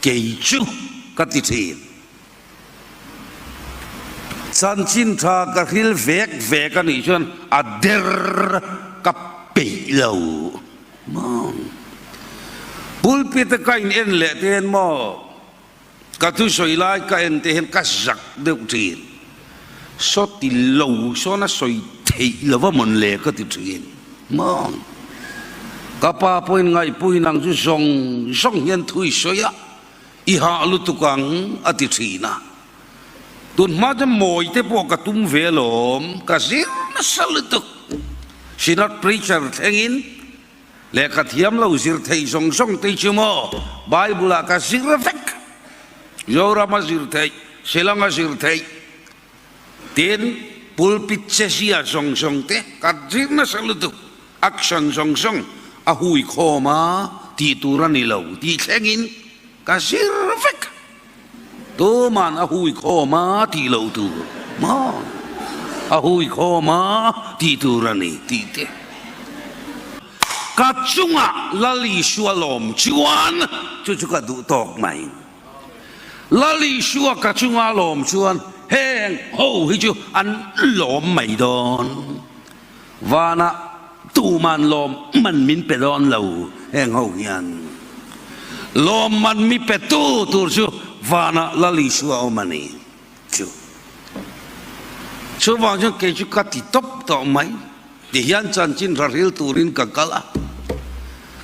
Kei chu ka ti thin. Chanchin tha ka hril vek vek a nih chuan a der ka peih lo maw. Pulpit a ka in en leh te hian maw ka thusawi lai ka en te hian ka zak deuh thin. Saw ti lo sawn a sawi theih lo va mawn le ka ti thin maw. Ka pa pawhin ngaihpui nang chu zawng zawng hian thu i sawi a, i hah lutuk ang a ti thin a. Tun hma chuan mawi te pawh ka tum ve alawm, ka zir nasa lutuk. Synod preacher thlengin lehkha thiam lo zir theih zawng zawng te chu maw Bible ah ka zir vek. Zorama zir theih, Shillong a zir theih, tin pulpit chezia zawng zawng te ka zir nasa lutuk, action zawng zawng a hui khawm a tih tur a ni lo tih thlengin ka zir vek. Tuman a hui khawm a tih loh tur maw? A hui khawm a tih tur a ni tih te. Ka chungah Lal Isua lawm chuan chu chu ka duh tawk mai. Lal Isua ka chunga lawm chuan heng ho hi chu an lawm mai dawn. Vanah tuman lawm man min pe dawn lo heng ho hian. Lawm man mi pe tu tur chu vanah Lal Isua awm a ni chu. Chuvang chuan kei chu ka ti tawp tawh mai. Tihian chanchin raril turin ka kal a,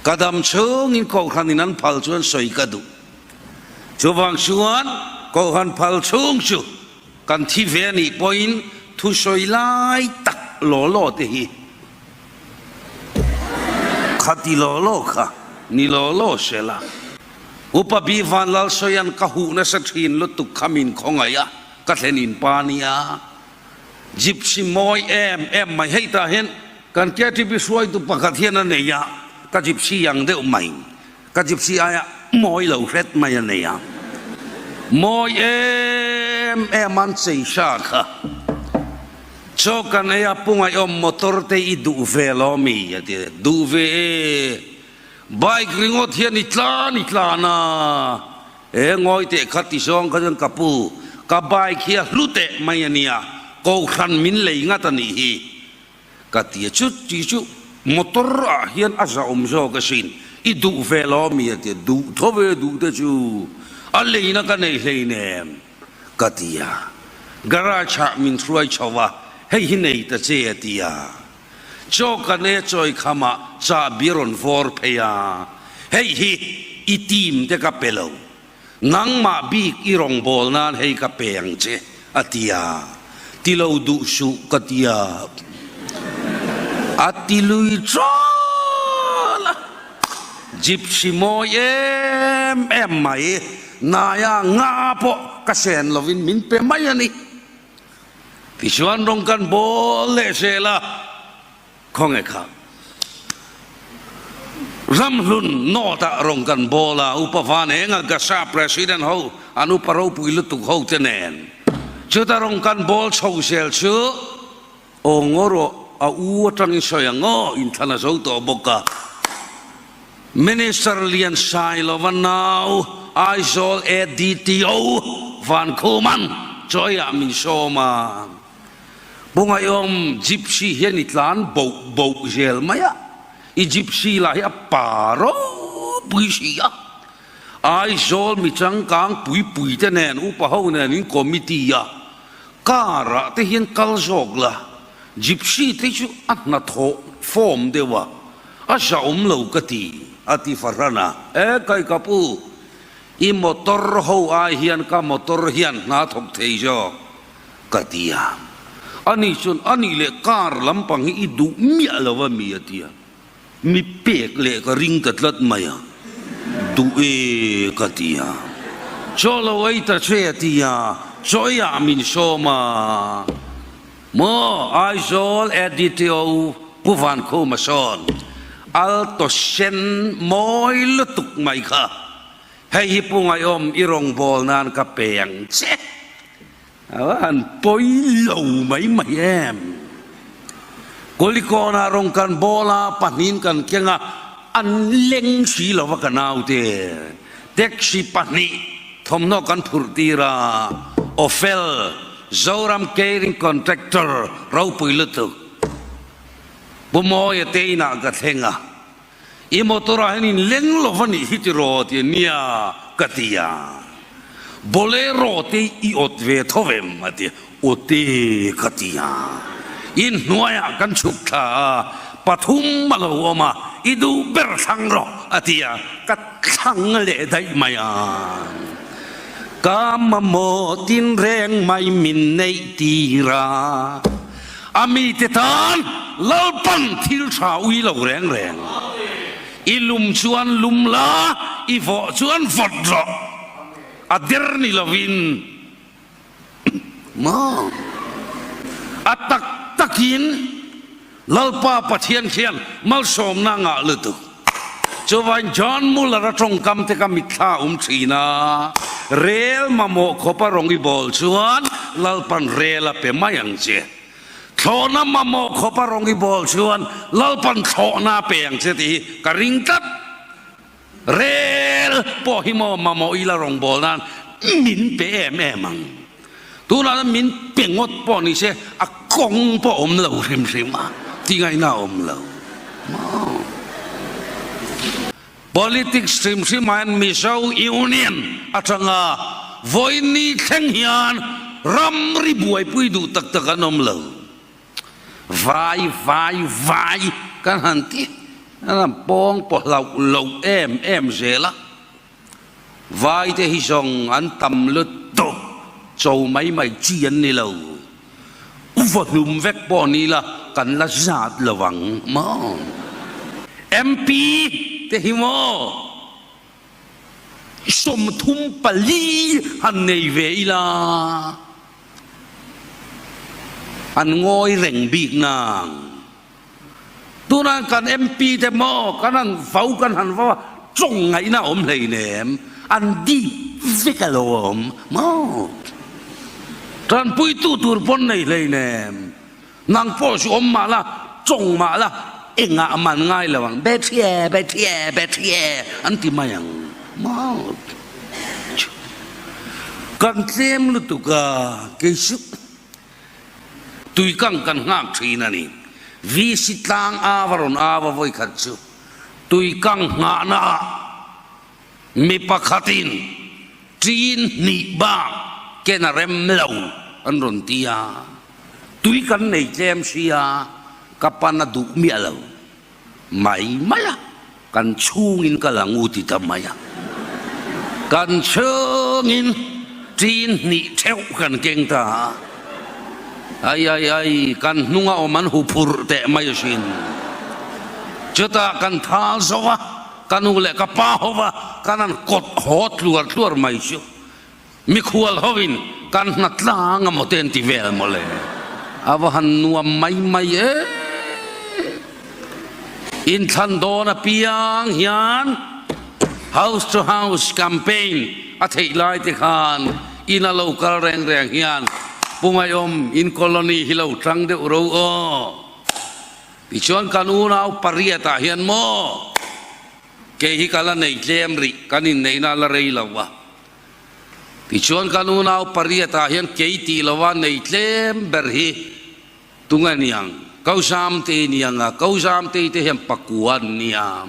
ka dam chhungin Kohhranin an phal chuan sawi ka duh. Chuvang chuan Kohhran phal chhung chu kan thi ve a nih pawhin thusawi lai tak law law te hi kha ti law law kha ni law law se la. Upa Bi Vanlalsawia'n ka huh nasa thin lutuk kha min khawngaih a, ka thlen in pa nia. Gypsy mawi em em mai hei tah hian kan KTP hruaitu pakhat hian a nei a, ka gypsy ang deuh mai, ka gypsy aia mawi lo hret mai a nei a, mawi em em an chei hra kha. Chaw kan ei a pungaihawm motor te i duh ve lo mi a ti a, duh ve e, bike ringawt hian i tlan i tlan a. He ngawi teh kha ti zawng kha chuan ka pu, ka bike hi a hlu teh mai a nia, kohhran min lei ngat a nih hi ka ti a, chu ti chu motor ah hian a zahawm zawk asin, i duh ve lo ami a ti a, duh tho ve duh te chu a leina ka nei hleinem ka ti a, garage ah min hruai chho a, hei hi nei ta che a ti a, Chaw kan e chawi khamah chahbi rawn vawr phei a, hei hi i team te ka pe lo, nangmah bik i rawngbâwl nan hei ka pe ang che a ti a, ti lo duh suh ka ti a, a ti lui ṭâl a, Gypsy mawi em em mai, naia nga pawh ka sen lovin min pe mai a ni. Tichuan rawng kan bawl leh zel a, khawnge kha Ramhlun North ah rawng kan bawl a, Upa Van Enga Gasa President ho an upa ropui lutuk ho te nen chuta rawng kan bawl chho zel chu aw ngaw rawh a u atangin sawi ang aw inthlan a zo tawh bawk a. Minister Lian Sailova nau Aizawl ADTO Vankhuman chawiah min sawm a, Bungaiawm Gypsy hian i tlan boh boh zel mai a, i Gypsy lah hi a pa ropui si a, Aizawl mi changkang pui pui te nen upa ho nen in committee a car ah te hian kal zawk la, Gypsy te chu a hnathawh form deuh a, A zahawm lo ka ti, a ti fahran a. E kai ka pu, i motor ho ai hian ka motor hian hna thawk thei zawk, ka ti a. Ani chuan, A nih leh car lampang hi i duh miah lo a mi, a ti a. Mi pek leh ka ring ta tlat mai a, duh e, ka ti a. Chaw lo ei ta che, a ti a, chaw eiah min sawm a. Maw Aizawl ADTO Pu Vankhuma sawn Alto sen mawi lutuk mai kha hei hi Pu Ngaihawm i rawngbâwl nan ka pe ang che. A va han pawi lo mai mai em. Kulikawnah rawn kan bâwl a, pahnihin kan keng a, an leng si lo va ka naute. Taxi pahnih thawmhnaw kan phurh tir a, Ofel, Zoram Caring Contractor ropui lutuk Pu Mawia te inah ka thleng a, I motor ah hian in leng lo va nih hi tiraw ti a nia ka ti a, Bolero te i awt ve tho em a ti a, Awt e ka ti a, in hnuaiah kan chhuk thla a, pathum a lo awm a, i duh ber thlang rawh a ti a, ka thlang leh daih mai a. Ka mamawh tinreng mai min neih tir a. A mite tan Lalpan thil tha ui lo reng reng. I lum chuan lum la, i vawh chuan vawt rawh. A der ni lovin maw? A tak takin Lalpa Pathian khian malsawmna a ngah lutuk. Chuvain John Muller-a tawngkam te kha mitthla a awm thin a, Rel mamawh khawpa rawng i bawl chuan Lalpan rel a pe mai ang che. Thlawhna mamawh khawpa rawng i bawl chuan Lalpan thlawhna a pe ang che tih hi ka ring tlat. Rel pawh hi maw mamawh ila rawngbâwl nân min pe em em ang. Tûnah chuan min pe ngawt pawh ni se a kawng pawh awm lo hrim hrim a, ti ngaihna a awm lo maw? Politics hrim hrimah hian Mizo Union aṭanga vawiin thleng hian ramri buaipui duh tak tak an awm lo. Vai vai vai kan han ti an han pawng pawh hlauh loh em em zel a, vai te hi zawng an tam lutuk cho mai mai chi an ni lo, vaw hlum vek pawh ni la kan la zat lo ang maw? MP te hi maw 34 han nei ve ila. An ngawi reng bik nang. Tunah kan MP te maw kan han vau kan han vau a, tawng ngaihna a awm hleinem, an dip vek a lo awm maw? Tanpuitu tur pawn nei hleinem, nang pawh chu awm mah la, tawng mah la, engah man ngai lo ang, Bethie, Bethie, Bethie an ti mai ang maw? Kan tlem lutuk a, kei chu tuikang kan nghak thin a ni. VC tlang ava rawn ava vawi khat chu tuikang nghahna ah mi pakhatin ṭin hnih bak ken a rem lo an rawn ti a, tui kan nei tlem sia ka pan a duh miah lo. Mai mai a, kan chhungin ka la ngu ti ta mai a. Kan chhungin ṭin hnih theuh kan keng ta a. Ai ai ai, kan hnunga awm an hu phurh teh mai asin. Chutah kan thal zo a, ka nu leh ka pa ho va, kan han kawt haw tluar tluar mai chu. Mikhual hovin kan hna tlang a maw te an ti vel maw le? A va han nuam mai mai e! Inthlan dawn apiang hian house to house campaign a theih lai te khan ina lo kal reng reng hian Pu Ngaiawm in colony hi lo tang deuh ro aw. Tichuan kan unau pariatah hian maw kei hi ka la nei tlem rih, kan inneihna a la rei lo a. Tichuan kan unau pariatah hian kei tih lova nei tlem ber hi tunge niang? Ko Zamtei niang a, Ko Zamtei te hian pakua an nia.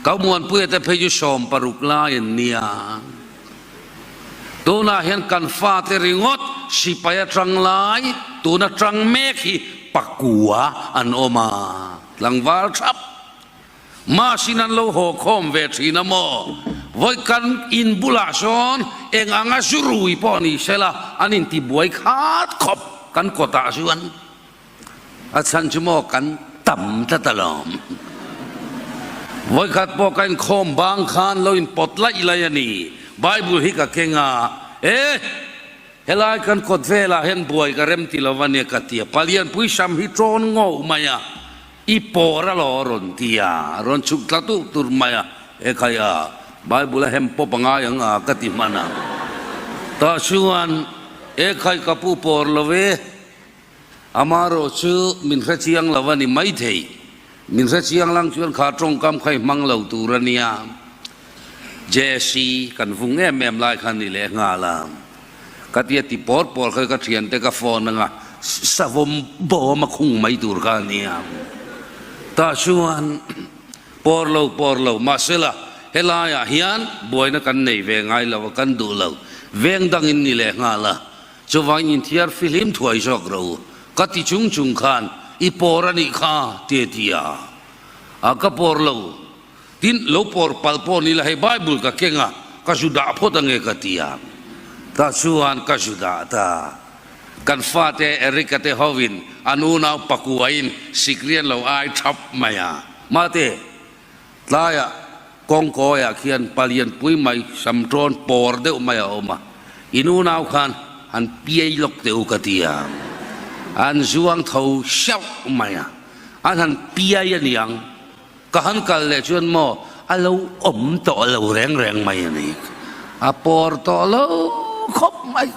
Ko Muanpuia te phei chu 60 lai an nia. Tunah hian kan fate ringawt sipai atang lai, tun atang mek hi pakua an awm a, tlangval thap. Mahsin an lo haw khawm ve thin a maw? Vawi kan in bulah sawn eng anga zu rui pawh ni sela an intibuai khat khawp kan kawtah chuan a chhan chu maw kan tam tlat alawm. Vawi khat pawh ka inkhawm bang khan lo inpawt laih laih a ni. Bible hi ka keng a, e! Helai kan kawt velah hian buai ka rem ti lo a nia ka ti a, Palianpui sam hi tawn ngawh mai a. I pawr a lo rawn ti a, rawn chhuk thla tur tur mai a, he khai a, Bible a hem pawp a ngai ang a ka ti hman a. Tah chuan, He khai ka pu pawr lo e, amaherawh chu min hre chiang lo a ni maithei, min hre chiang lang chuan kha tawngkam kha i hmang lo tur a nia. JC kan vung em em lai kha ni leh nghal a. Ka tia ti pawr pawr kha ka thiante ka phone anga savawm bawm a khung mai tur kha a nia. Tah chuan pawr lo pawr lo mahsela helaiah hian buaina kan nei ve ngai lo a kan duh lo veng dangin ni leh nghal a. Chuvangin inthiar fihlim thuai zawk ro ka ti chung chung khan i pawr a nih kha ti a ti a. A ka pawr lo. Tin, lo pawr palh pawh ni la hei Bible ka keng a, ka zu dah phawt ange ka ti a. Tah chuan ka zu dah ta. Kan fate Eric-a te hovin an unau pakuain sikri an lo ai thap mai a. Mate, tlaiah kawngkawiah khian palianpui mai samtawn pawr deuh mai a awm a, in unau khan han piai lawk teh u ka ti a. An zuang tho hreuh mai a, an han piai a niang. Ka han kal leh chuan maw a lo awm tawh lo reng reng mai a ni. A pawr tawh lo khawp mai.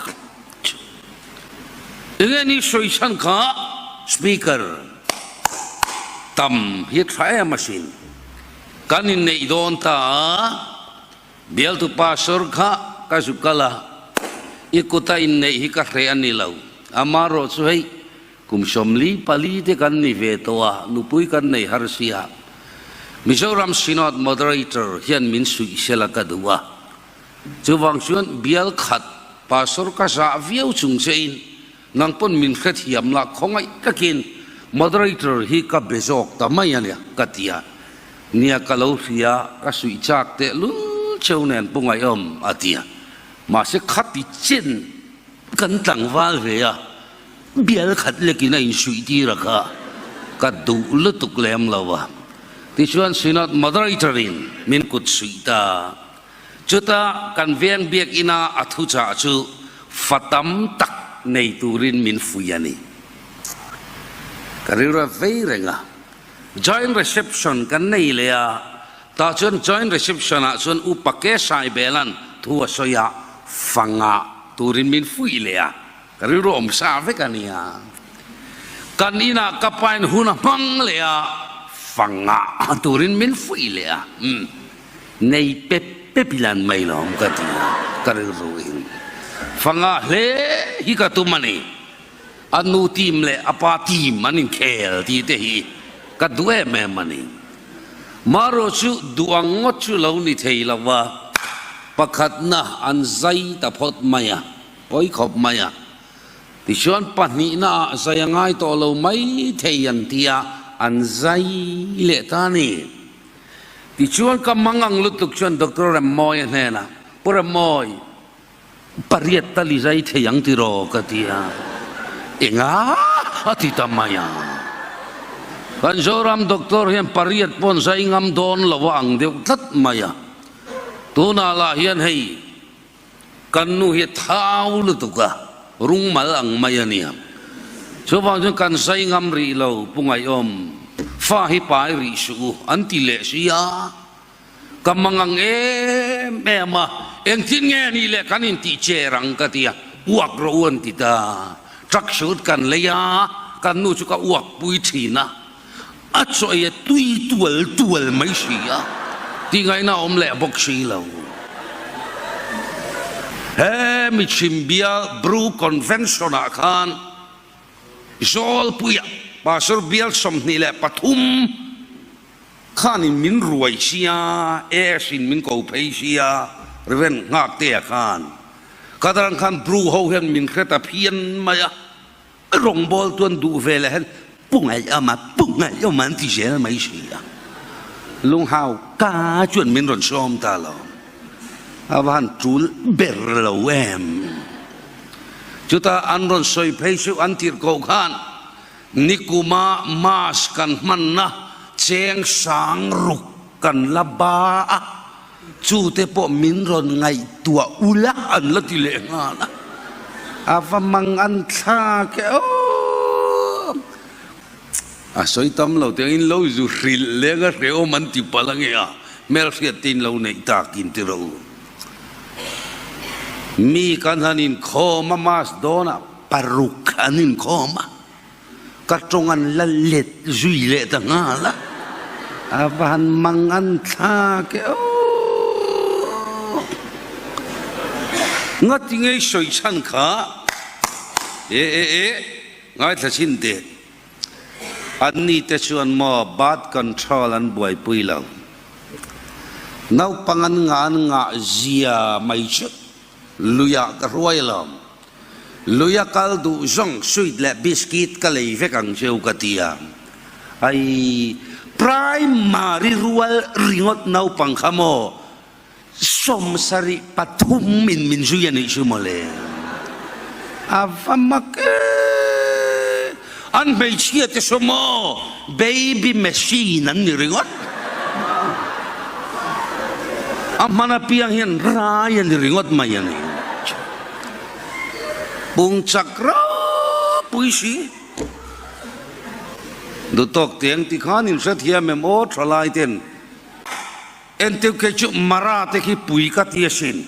Enge ni sawi chhan kha speaker tam hi tha em asin. Kan inneih dawn ta a, bialtu pastor kha ka zu kal a, i kuta inneih hi ka hreh a ni lo. Amarawh chu hei Kum 44 te kan ni ve tawh a, nupui kan nei har sia. Mizoram Synod Moderator hian min suih sela ka duh a. Chuvang chuan bial khat Pastor ka zah viau chung che in nang pawn min hrethiam la khawngaih takin Moderator hi ka be zawk ta mai a nia ka ti a. Nia ka lo hria ka suih chak teh lul cheu nen pu ngaihawm a ti a. Mahse khati chen kan tlangval ve a. Bial khat lekin a insuih tir a kha ka duh lutuk lem lo a. Tichuan Synod Moderator in min kut suih ta. Chuta kan veng biakina a thuchah chu fa tam tak nei turin min fuih a ni. Ka rilru a vei reng a. Joint Reception kan nei leh a, tah chuan Joint Reception ah chuan Upa Ke Saibela'n thu a sawi a, fa ngah turin min fuih leh a. Ka rilru awm sa vek a nia. Kan inah ka pain hun a hmang leh a, fangah turin min fuih leh a, umm, nei pep pep ila an mai lawm ka ti a, ka rilru in fangah hle hi ka tum a ni. A nu team leh a pa team an inkhel tih te hi ka duh em em a ni. Marawh chu duh ang ngawt chu lo ni thei lo va, pakhatna an zai ta phawt mai a. Pawi khawp mai a. Tichuan pahnihna ah zai a ngai tawh lo mai thei an ti a, an zai leh ta a ni. Tichuan ka mang ang lutuk chuan Doctor Remmawia hnenah, Pu Remmawi, pariat tal i zai thei ang tiraw? ka ti a. Enga? a ti ta mai a. Kan Zoram Doctor hian pariat pawh an zai ngam dawn lo a ang deuh tlat mai a. Tunah lah hian hei, Kan nu hi a thau lutuk a, rungmal ang mai a nia. Chuvang chuan kan zai ngam rih lo, Pu Ngaihawm, fa hi pai rih suh u, an ti leh si a. Ka mang ang em em a, engtin nge nih leh kan intih cher ang ka ti a, uak rawh u an ti ta. Truck shoot kan lei a, kan nu chu ka uak pui thin a. A chawi a tui tual tual mai si a, tih ngaihna a awm leh bawk si lo. He mi chhim bial Bru Convention ah khan Zawlpuia Pastor bial 23 khanin min ruai sia, AS in min ko phei sia, Rev. Nghaktea khan. Kadarang khan Bru ho hian min hre ta phian mai a. Rawngbawl chuan duh ve leh hian pu ngaihawm a, pu ngaihawm an ti zel mai si a. Lunghau ka chuan min rawn sawm ta lo. A va han tul ber lo em. Chutah an rawn sawi phei chu an tirh koh khan nikuma mask kan hmanna cheng sang ruk kan la ba a. Chu te pawh min rawn ngaihtuah ula an la ti leh nghal a, a va mang an thlak e aw. A sawi tam lo tiang in lo zu hrilh leng a hrehawm an ti palh ange a, hmelhriat te in lo neih tak in ti ro. Mi kan han inkhawm a mass dawnah paruk an inkhawm a. Ka tawng an la let zui leh ta nghal a, a va han mang an thlak e aw. Ngati ngei sawi chhan kha e e e ngaithla chin teh. Anni te chuan maw birth control an buaipui lo. Naupang an ngah an ngah zia mai chu luiah ka hruai alawm. Luia kal duh zawng sweet leh biscuit ka lei vek ang cheu ka ti a. Ai primary rual ringawt naupang kha maw 73 in min zui a nih chu mawle. A va mak e! An hmeichhia te saw maw baby machine an ni ringawt. A hman apiang hian rai a ni ringawt mai a ni. Pung chak ropui si. Dutawk tiang tikhan in hrethiam em aw thalai ten. Entiu kei chu Mara te khi pui ka ti asin.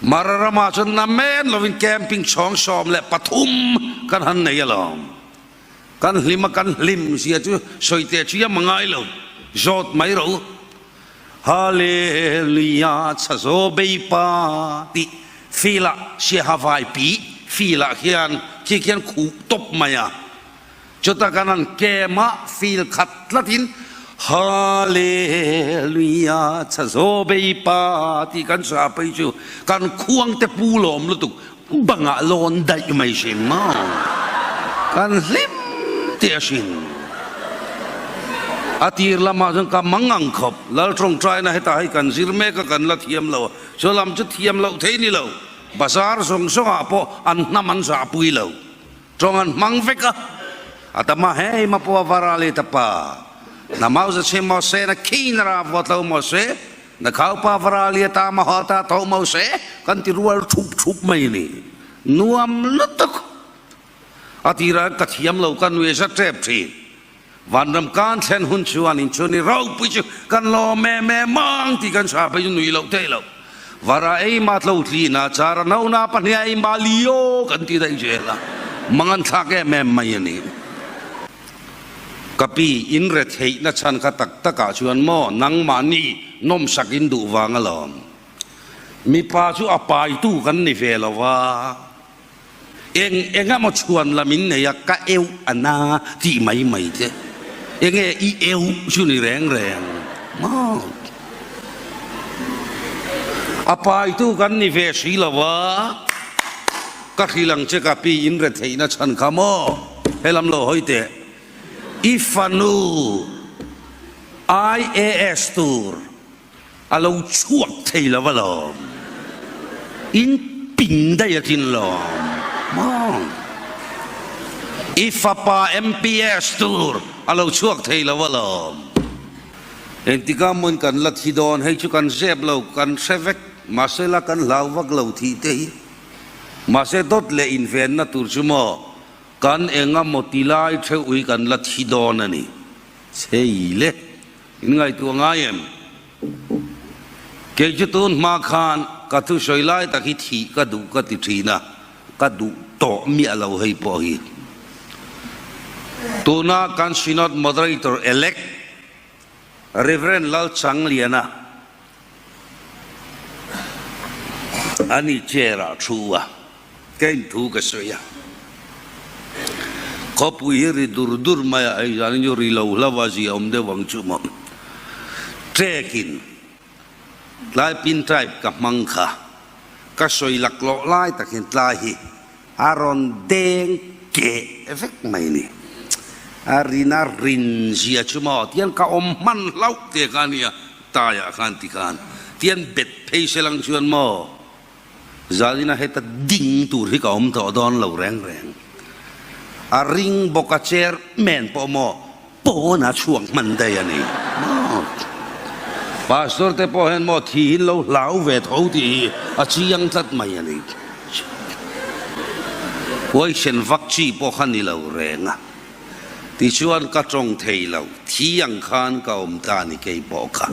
Mara ramah chuan namen lovin camping chhawng 13 kan han nei alawm. Kan hlim a kan hlim zia chu sawi teh chiam a ngai lo. Zawt mai rawh u. Hallelujah chhazaw beipa tih feel ah siaha vai pi feel ah khian khi khian khuh tawp mai a. Chutah kan han kem a, feel khat tlatin Hallelujah chhazaw beipa tih kan sa phei chu kan khuang te pu lawm lutuk bangah lawn daih mai hrim maw? Kan hlim teh asin. A tir lamah chuan ka mang ang khawp, Lal tawngtaina hetah hei kan zir mek a kan la thiam lo a, chu lam chu thiam loh thei ni lo, bazar zawng zawngah pawh an hnam an zahpui lo. Tawng an hmang vek a, a tam a hei ma pawh a var a le ta pa. Na mau za chhe maw se, na khi na ra vawt lo maw se, na khau pa var a lia ta ma haw ta tho maw se, kan ti rual thup thup mai ni. Nuam lutuk. A tirah ka thiam lo ka nui za tep thin. Vanram kan thlen hun chuan in chu ni ropui chu kan lawm em em ang tih kan sa phei chu nui loh theih loh. Vara ei ma tlo tli na chara no na pahnih ei ma lio kan ti daih zel a, mang an thlak em em mai a ni. Ka pi in re theih na chhan kha tak tak ah chuan maw nangmahni nawmsak in duh vang alawm. Mipa chu a paitu kan ni ve lo a. Eng eng emaw chhuan lam in nei a, ka eu a na tih mai mai te. Enge i eu chu ni reng reng maw? A paitu kan ni ve si lo a, ka hrilh ang che ka pi in retheihna chhan kha maw? Helam lo hawi teh. I fanu IAS tur A lo chhuak thei lo alawm. In ping daih a tlin lawm maw? I fapa MPS tur a lo chhuak thei lo alawm. Engtikah mawn kan la thi dawn hei chu kan zep lo, kan hre vek. Mahse la kan hlau vak lo thih te hi. Mahse dawt leh invenna tur chu maw kan engamaw ti lai theuh hi kan la thi dawn a ni. Chei le. In ngaihtuah ngai em? Kei chu tun hma khan ka thusawi lai tak hi thih ka duh ka ti thin a, ka duh tawh miah lo hei pawh hi. Tuna kan Synod Moderator Elect Rev. Lalchangliana a ni chair ah thu a. Ka inthu ka sawi a, khawpui hi ri dur dur mai a, hei zan chu ri lo hlauh a zia awm deuh ang chu maw. Trek-in tlai pin type ka hmang kha, ka sawi laklawh lai tak hian tlai hi a rawn deng keh vek mai ni. A rin a rin zia chu maw tiang ka awm hman hlauh te kha a nia, taiah khan tikhan tiang bet phei se lang chuan maw. Zalina heta ding tur hi ka awm tawh dawn lo reng reng. A ring bawk a chairman pawh maw pawn a chhuak hman daih a ni maw. Pastor te pawh hian maw thi in lo hlau ve tho tih hi a chiang tlat mai a ni. Huaisen vak chi pawh kha ni lo reng a. Tichuan ka tawng thei lo, thi ang khan ka awm ta ni kei pawh kha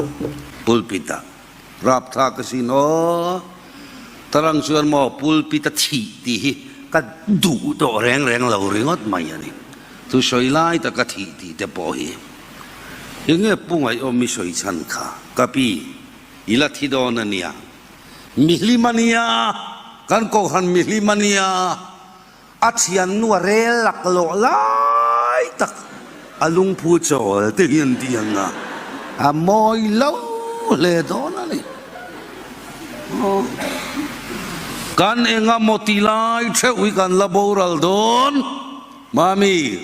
pulpit ah. Rapthlak asin aw, tarang chuan maw pulpit a thih tih hi ka duh tawh reng reng lo ringawt mai a ni. Thusawi lai taka thih tih te pawh hi enge pu ngaihawm i sawi chhan kha ka pi i la thi dawn a nia. Mihlim a nia, kan kohhran mihlim a nia, a thiannu a rel laklawh lai tak a lungphu chawl te hi an ti ang a, a mawi lo hle dawn a ni. Kan engamaw ti lai theuh hi kan la boral dawn. Mami,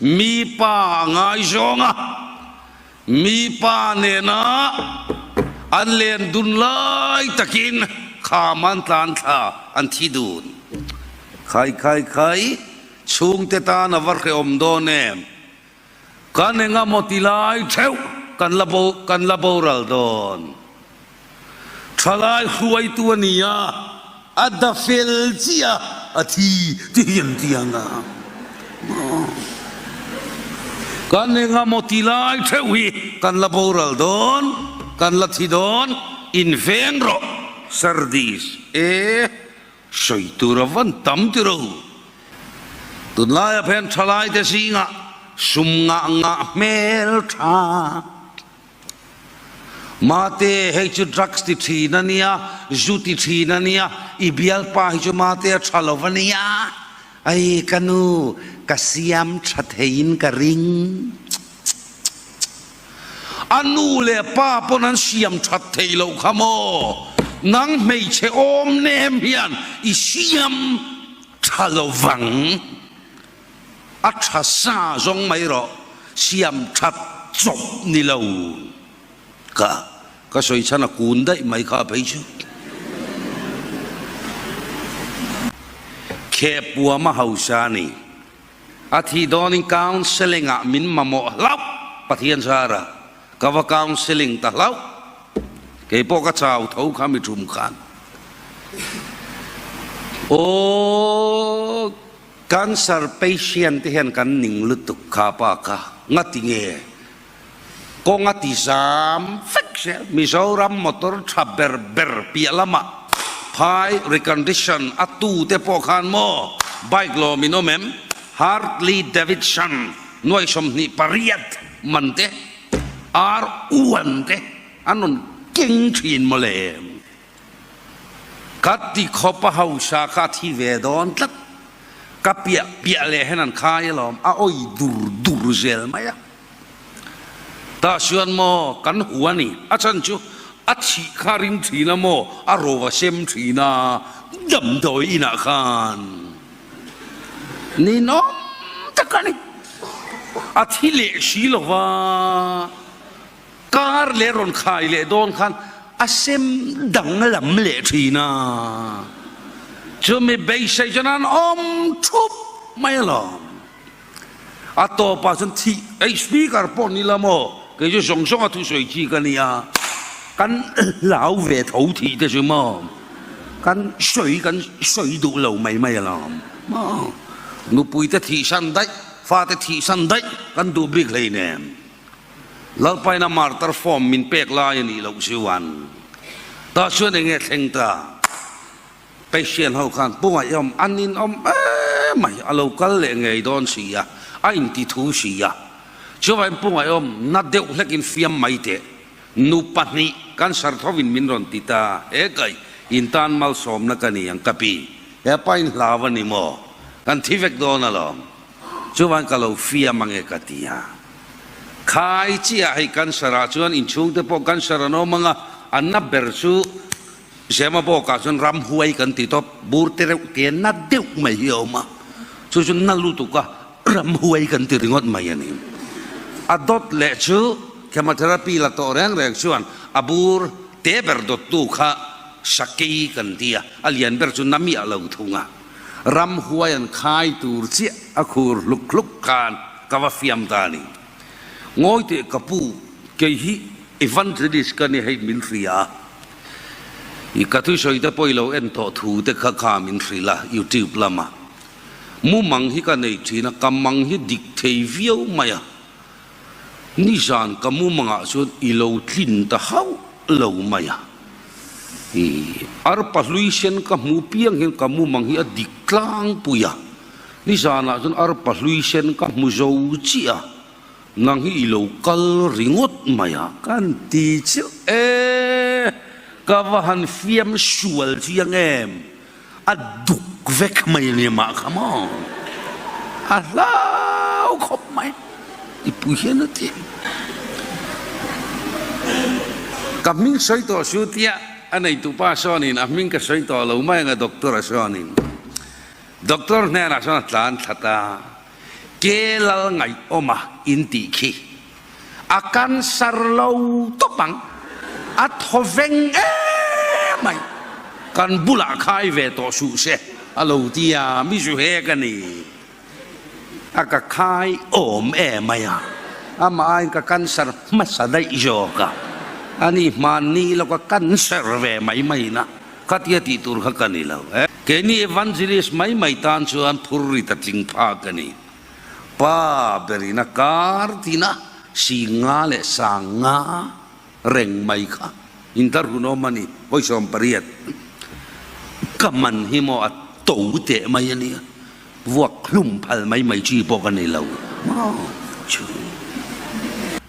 mi pa a ngaizawng a, mi pa nena an len dun lai takin kham an tlan thla an thi dun. Khai khai khai, chhungte tan a va hrehawm dawn em? Kan engamaw ti lai theuh kan la bo kan la boral dawn. Thalai hruaitu a ni a, a da fel chiah a, a thi ti hi an ti ang a. Kan engamaw ti lai theuh hi kan la boral dawn, kan la thi dawn, inveng rawh Sardis e. Sawi tur a van tam ti ro. Tunlaia phen thalaite zingah sum ngah ngah hmel tha. Mate, hei chu drugs ti thin a nia, zu ti thin a nia, i bialpa hi chu mate a tha lo va nia. Ai ka nu, ka siam tha theiin ka ring. A nu leh pa pawn an siam that theih loh kha maw? Nang hmeichhe awm nem hian i siam tha lo vang. A tha sa zawng mai rawh, siam that chawp ni lo. Ka ka sawi chhan a kun daih mai kha phei chu. Khehpuam a hausa a ni. A thih dawnin counselling ah min mamawh hlauh Pathian zara ka va counselling ta hlauh kei pawh ka chau tho kha mi tum khan aw cancer patient te hian kan ning lutuk kha pa kha ngati nge Kawng a ti zam vek zel. Mizoram motor tha ber ber piah lamah phai recondition a tu te pawh khan maw bike lawm in awm em? Hartley Davidson nuai 28 man te ar uan te an rawn keng thin mawle. Ka ti khawp a hausa kha a thi ve dawn tlat. Ka piah piah leh hian an khai alawm, a awi dur dur zel mai a. Tah chuan maw kan hu a ni, a chhan chu a thih kha ring thin a maw, a ro a sem thin a, damdawi inah khan ninawm tak a ni. A thi leh si lo va. Kar leh rawn khai leh dawn khan a sem danglam leh thin a, chumi beisei chuan an awm thup mai alawm. A tawpah chuan thih ei speaker pawh ni la maw, kei chu zawng zawng a thusawi chi ka nia, kan hlau ve tho thih te chu maw, kan sawi kan sawi duh lo mai mai alawm maw, nupui te thihsan daih, fate thihsan daih kan duh bik hleinem. Lalpaina martar form min pek lai a nih loh chuan tah chuan eng nge thleng ta? Patient ho khan Pu Ngaihawm an inawm em mai, a lo kal leh ngei dawn si a, a inti thu si a. Chuvangin Pu Ngaihawm na deuh hlekin fiam mai teh, nu pahnih cancer thovin min rawn ti ta, he kai intan malsawmna ka ni ang ka pi, he pa in hlau a ni maw? Kan thi vek dawn alawm. Chuvan ka lo fiam ange ka ti a. Khai chiah hei cancer ah chuan inchhungte pawh cancer an awm ang a, an na ber chu Zema bawkah chuan ramhuai kan ti tawp, bur te reuh te na deuh mai hi a awm a, chu chu na lutuk a ramhuai kan ti ringawt mai a ni. A dawt leh chu chemotherapy la tawh reng reng chuan a bur te ber dawttu kha sakei kan ti a, a lian ber chu na miah lo thung a. Ramhuai an khai tur chiah a khur hluk hluk khan ka va fiam ta a ni. Ngawi teh ka pu, kei hi evangelist ka ni hei min hria a, i ka thusawi te pawh i lo en tawh thu te kha kha min hrilh a youtube lama. Mumang hi ka nei thin a, ka mang hi dik thei viau mai a, Nizan ka mumangah chuan i lo tlin ta hauh lo mai a. I arpa hlui sen ka hmu piang hian ka mumang hi a dik tlangpui a. Nizanah chuan arpa hlui sen ka hmu zo chiah a, nang hi i lo kal ringawt mai a. Kan ti chiah e. Ka va han fiam sual chiang em? A duk vek mai a ni mah kha maw? A hlau khawp mai. I pui hian a ti. Ka hming sawi tawh su tia a neitupa sawnin a hming ka sawi tawh lo mai anga doctor a sawnin doctor hnenah sawn a tlan thlat a, Ke lal ngaihawma in tih khi a cancer lo tawp ang, a thaw veng em mai, kan bulah khai ve tawh suh se a lo ti a, mi zu hek a ni, a ka khai awm em mai a, amah aiin ka cancer hmasa daih zawk a, ani hmanni lo ka cancer ve mai mai na, khatia tih tur kha ka ni lo. Keini evangelist mai mai tan chuan phur ri ta tling phak a ni. Pa berin a kar tina singa leh sanga reng mai kha inthlarhunawm a ni. Vawi 18 ka man hi maw a to teh mai a nia, vuak hlum phal mai mai chi pawh ka ni lo maw chu.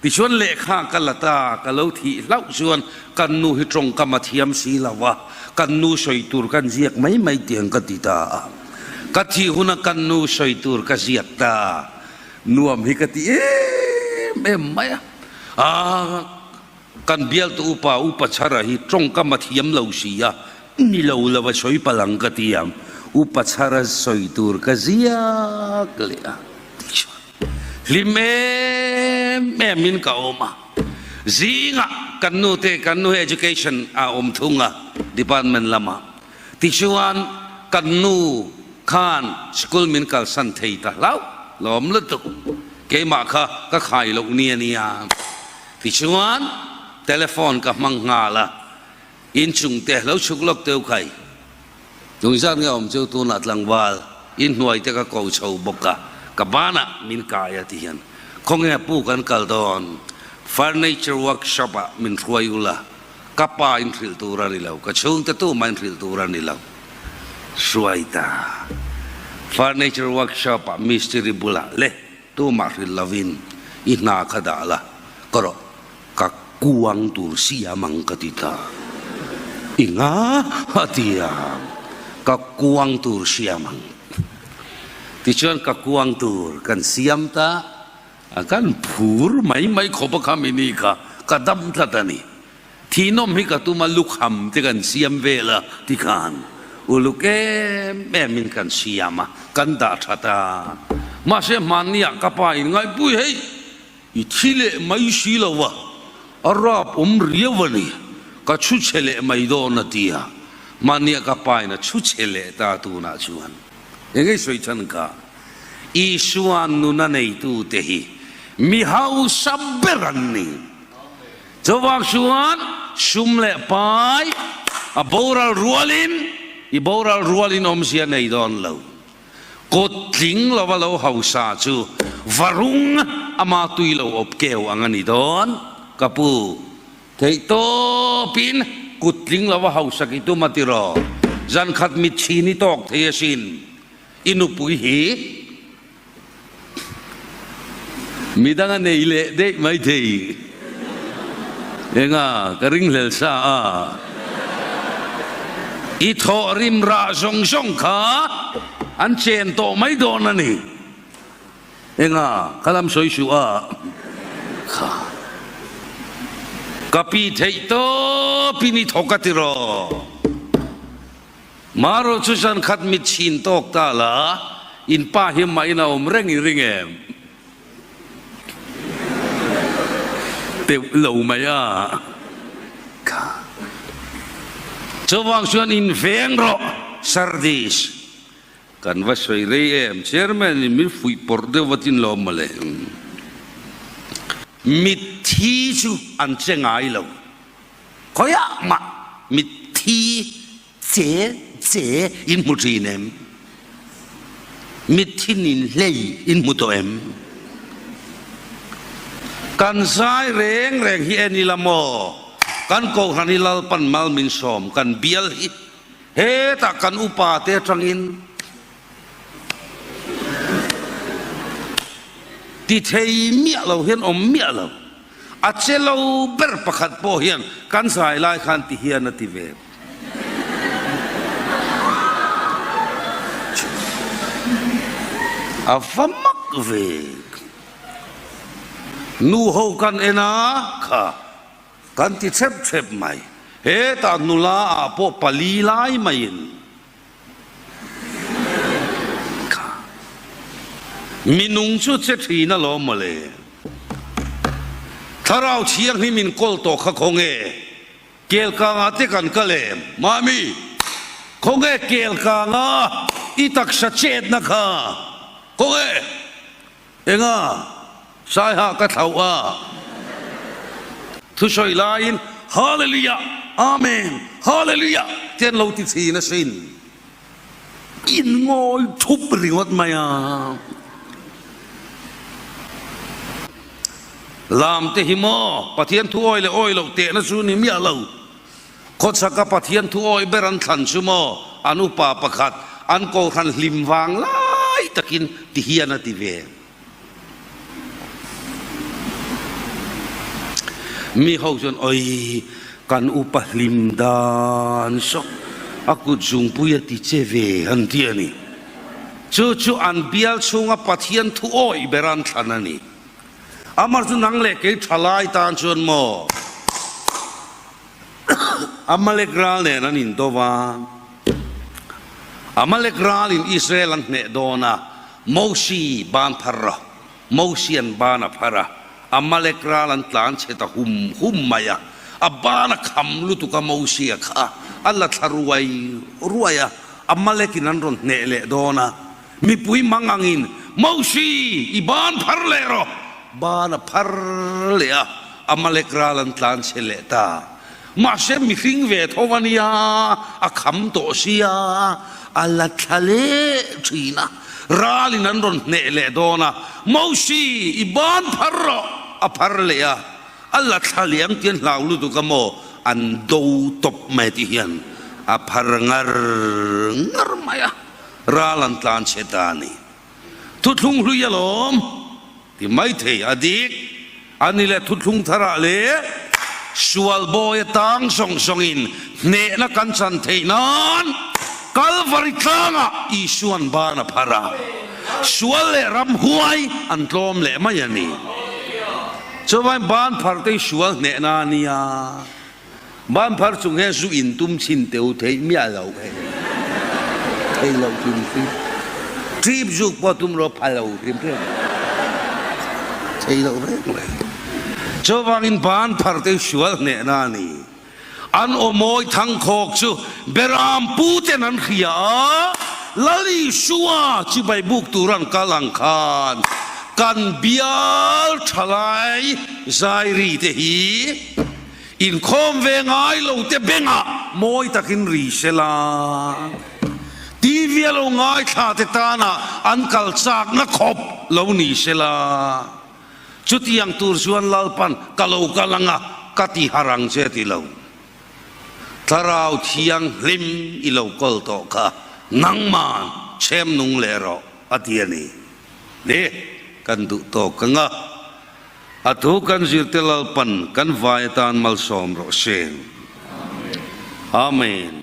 Tichuan lehkha ka la ta, ka lo thih hlauh chuan kan nu hi tawngkam a thiam si lo a, kan nu sawi tur kan ziak mai mai tiang ka ti ta a. Ka thih huna kan nu sawi tur ka ziak ta, nuam hi ka ti em em mai a. Aa, kan bialtu upa, Upa Chhara hi tawngkam a thiam lo si a, ni lo lo a sawi palh ang ka ti ang, Upa Chhara sawi tur ka ziak leh a ti chuan hlim em em in ka awm a. Zingah kan nu te, kan nu hi education a awm thung a, department lamah. Tichuan, kan nu khan school min kalsan thei ta hlauh lawm lutuk. Keimah kha ka khai loh ni a nia. Tichuan, telephone ka hmang nghal a, inchungte lo chhuk lawk teuh khai. Tungzat nge awm chu tunah tlangval inhnuai te ka ko chho bawk a, ka banah min kai a ti hian, Khawnge pu kan kal dawn? Furniture workshop ah min hruai ula. Ka pa in hrilh tur a ni lo, ka chhungte tumah in hrilh tur a ni lo. Hruai ta. Furniture workshop ah mistiri bulah le tumah hrilh lovin i hna kha dah la, ka rawh ka kuang tur siam ang ka ti ta. I nga a ti a, ka kuang tur siam ang. Tichuan ka kuang tur kan siam ta. A kan phur mai mai khawp a kha mini kha ka dam tlat a ni. Thihnawm hi ka tum a lukham te kan siam vel a tikhan uluk em em in kan siam a, kan dah that a. Mahse hmanni ah ka pa in ngaihpui hei i thi leh mai si lo a, a rap awm riau a ni, ka chhu chhe leh mai dawn a ti a. Hmanni ah ka pa in a chhu chhe leh ta tunah chuan. Engei sawi chhan kha? Isua nuna neitute hi mi hausa ber an ni. Chuvang chuan sum leh pai a boral rualin i boral rualin awmzia nei dawn lo. Kut tling lova lo hausa chu varung ama tui lo awp keu ang a ni dawn. Ka pu, theihtawpin kut tling lova hausa ki tum a ti raw. Zankhat mitchhin i tawk thei asin. I nupui hi midang a nei leh daih mai thei. Enga, ka ringhlel sa a. I thawh rim rah zawng zawng kha an chen tawh mai dawn a ni. Enga, ka lam sawi suh a. Kha. Ka pi theih tawpin i thawk a ti raw. Maro chu zan khat mit chhin tawk ta la, in pa hi mah in a awm reng i ring em? Teuh lo mai a. Kha. Chuvang chuan in veng rawh, Sardis. Kan va sawi rei em? Chairman in min fuih pawrh deuh va tin lawm mawle. Mitthi chu an che ngai lo. Khawiah mah mitthi che che in hmu thin em? Mitthi nin hlei in hmu tawh em? Kan zai reng reng hi en ila maw? Kan kohhran hi Lalpan mal min sawm, kan bial hi hetah kan upa te atangin ti thei miah lo hian awm miah lo. A che lo ber pakhat pawh hian kan zai lai khan ti hian a ti ve. A va mak ve. Nu ho kan en a kha kan ti thep thep mai. Hetah nula ah pawh pali lai maiin Kha. Minung chu che thin alawm mawle. Thlarau Thianghlim in kawl tawh kha khawnge Kelkanga te kan kal em? Mami, khawnge Kelkanga i taksa chetna kha khawnge? Enga? Saiha ka thlauh a. Thusawi laiin Hallelujah! Amen! Hallelujah! Te an lo ti thin asin. In ngawi thup ringawt mai a. Lam te hi maw Pathian thu awi leh awi loh tehna chu ni miah lo. Khawchhaka Pathian thu awi ber an thlan chu maw an upa pakhat an kohhran hlim vang lai takin ti hian a ti ve. Mi ho chuan awi kan upa hlim dan saw a kut zungpui a ti che ve an ti a ni. Chu chu an bial chhunga Pathian thu awi ber an thlan a ni. Amar chu nang leh kei tha lai tan chuan maw Amalek ral nen an indo va, Amalek ralin Israel an hneh dawn a, Mosi ban phar rawh, Mosi an ban a phar a, Amalek ral an tlan chhe ta hum hum mai a, a ban a kham lutuk a Mosi a kha a la thla ruai ruai a, Amalek in an rawn hneh leh dawn a, Mipui mang angin, Mosi, i ban phar leh rawh! Ban a phar leh a, Amalek ral an tlan chhe leh ta. Mahse, mihring ve tho a nia, a kham tawh sia, a la thla leh thin a. Ralin an rawn hneh leh dawn a, Mosi, i ban phar rawh! A phar leh a, a la thla leh ang tih an hlau lutuk a maw, an do tawp mai tih hian a phar ngar ngar mai a. Ral an tlan chhe ta a ni. Thuthlung hlui alawm ti mai thei a dik a ni leh thuthlung tharah leh sual bawi atang zawng zawngin hnehna kan chan theih nan Kalvari tlangah Isuan ban a phar a, sual leh ramhuai an tlawm leh mai a ni. Chuvangin ban phar te hi sual hnehna a nia. Ban phar chung hian zu in tum chhin teu theih miah lo hei. Thei lo hrim hrim. Trip zuk pawh tum rawh pha lo hrim hrim. Thei lo reng reng. Chuvangin ban phar te hi sual hnehna a ni. An aw mawi thangkhawk chu Beram pu ten an hria a, Lal Isua chibai buk tur an kal ang khan kan bial thalai zairi te hi Inkhawm ve ngai lo te bengah mawi takin ri se la. TV a lo ngaithla te tana an kal chakna khawp lo ni se la. Chutiang tur chuan Lalpan ka lo kal anga ka ti har ang che ti lo. Thlarau Thianghlim i lo kawl tawh kha nangman chhem nung leh rawh a ti a ni. Le kan duh tawk anga. A thu kan zirte Lalpan kan vai atan malsawm rawh se. Amen.